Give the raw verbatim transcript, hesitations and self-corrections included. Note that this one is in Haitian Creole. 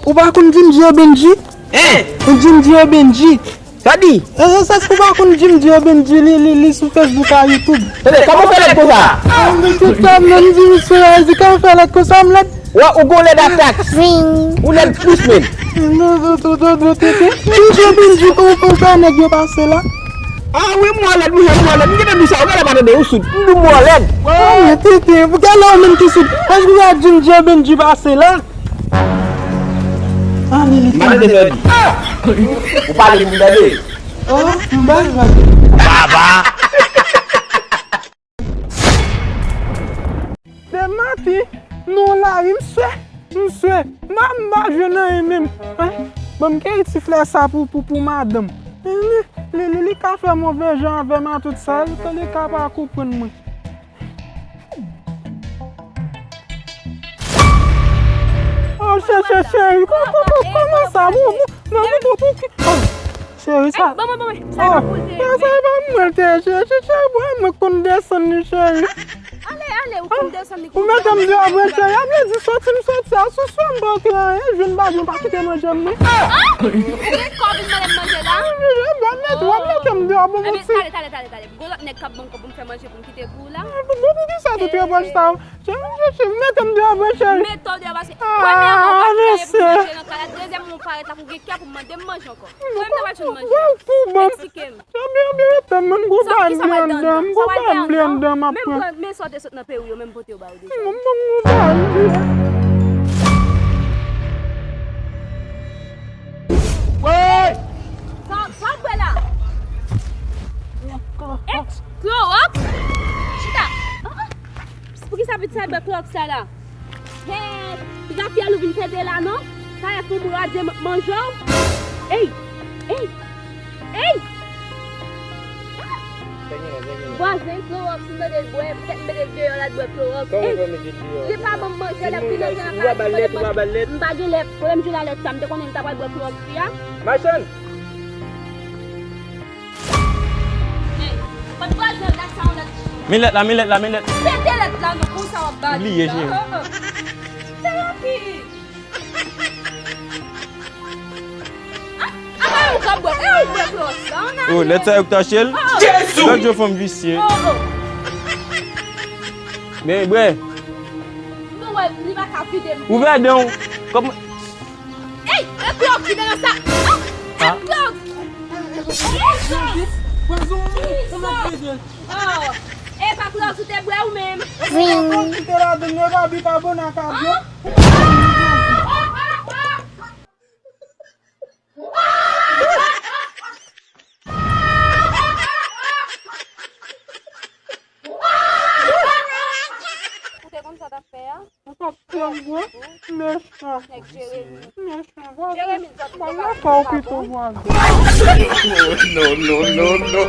Ou pa konn Jimji e Benji? Hein? Jimji e Benji. Sa di? E, e, sa, ou pa konn Jimji e Benji, li, li, li sou Facebook ak YouTube. Tande, kòman w fè lèd konsa? Mwen te ka menm di misye a, di kòman w fè lèd konsa, m lèd. Wè, ou gon lèd atak. Ou lèd plis menm. Jimji e Benji, kòman w fè nèg yo pase la? Ah wi, m wè lèd, m wè lèd. M gentan di sa, ou genlè pa tande, ou soud. M di w m wè lèd. Ah, tete, pou gade ou menm ki soud. Èske w wè Jimji e Benji pase la? Ah, li, li. M pa tande sa w di. Ou pale pou m tande. Oh, m pa tande. Baba. Dematen, nou lari, m swe, m swe. M pa, m pa jwenn anyen menm. Hein? Ban m kite ti flè sa pou, pou, pou madanm. Li, li, li, li ka fè move jan avè m a tout sa, li, li ka pa konprann mwen. Oh, chè, chè, cheri, kò-, kò-, kò-, kòman sa? Bon, bon, non, bon, bon, bon, oh, cheri, sa. Ey, ban mwen, ban mwen. Sa e pa pou l te ye. Sa e pa mwen l te ye, cheri, cheri, cheri, bon, mwen konn desann li, cheri. Ale, ale, ou konn desann li. Ou mete m deyò vre, cheri, a vle di soti m soti a, sou sou m pa antre anyen, jwenn bagay, ou pa kite manje m, non. Ah! Ou gen kòb vin mande m manje la? W ap mete, w ap mete m deyò, bon, bon, ti. Ebyen, tale, tale, tale, tale. Gon lòt nèg k ap ban m kòb pou m fè manje pou m kite pou ou la? Bon, bon, poukisa tout reproch sa yo? Cheri, cheri, cheri, mete m deyò vre, cheri. Mete w deyò paske premyèman, w ap fè pou manje nan kay la, dezyèmman, w parèt la pou w gen kè pou w mande m manje ankò. Premye m ta pral jwenn manje a. Eksplike m. Cheri, byen, byen, rete, m gon bal byen anndan, m gon bal byen anndan, m ap pran. Men sa w te sot nan peyi w yo, men m pote yo ba ou deja. M, m, m gon bal byen. Woy! Sa, sa w bwè la? Eh, klowòks? Chita! Ah, ah. Poukisa pitit sa bwè klowòks sa la? Hey, piga fyèl ou vin pete la non? Sa e pou m radye m ap manje w? Ey! Ey! Ey! Vwazen klowòks m tande l bwè, petèt m mete l deyò l al bwè klowòks. Ey! Li pa ban m manje, l ap vin antre nan kay la, li mande m manje. M pa gen lèt, premye m jwenn lèt sa, m te konnen m ta pral bwè klowòks li a. Machann! Hey, pa t vwazen, gad sa yon lèt. Men lèt la, men lèt la, men lèt. Pete lèt la non, konsa w ap bali la. Bliye, cheri. Oh, oh. Terapi. Ah, apa ou ka bwè? E ou bwè klòs la, an ale. Oh, lèt sa yo k tache l. Oh, oh. Jezi! Gad yon fanm visye. Oh, oh. Men, bwè. Bon, wè, li pa ka vide m. Ouvè dan w. Kòman? Ey, e klòks ki te nan sa. Ah, e klòks. E klòks. Oh, e pa klòks ou te bwè ou menm. Ring. Klòks ki te ladan, e pa bikabonat ak yo. Ou te konn sa w t ap fè a? Ou t ap fè m vre? Mechan. Nèg Jeremi. Mechan. Jeremi, zòt. Mwen pa fè w pito vwazen. No, no, no, no.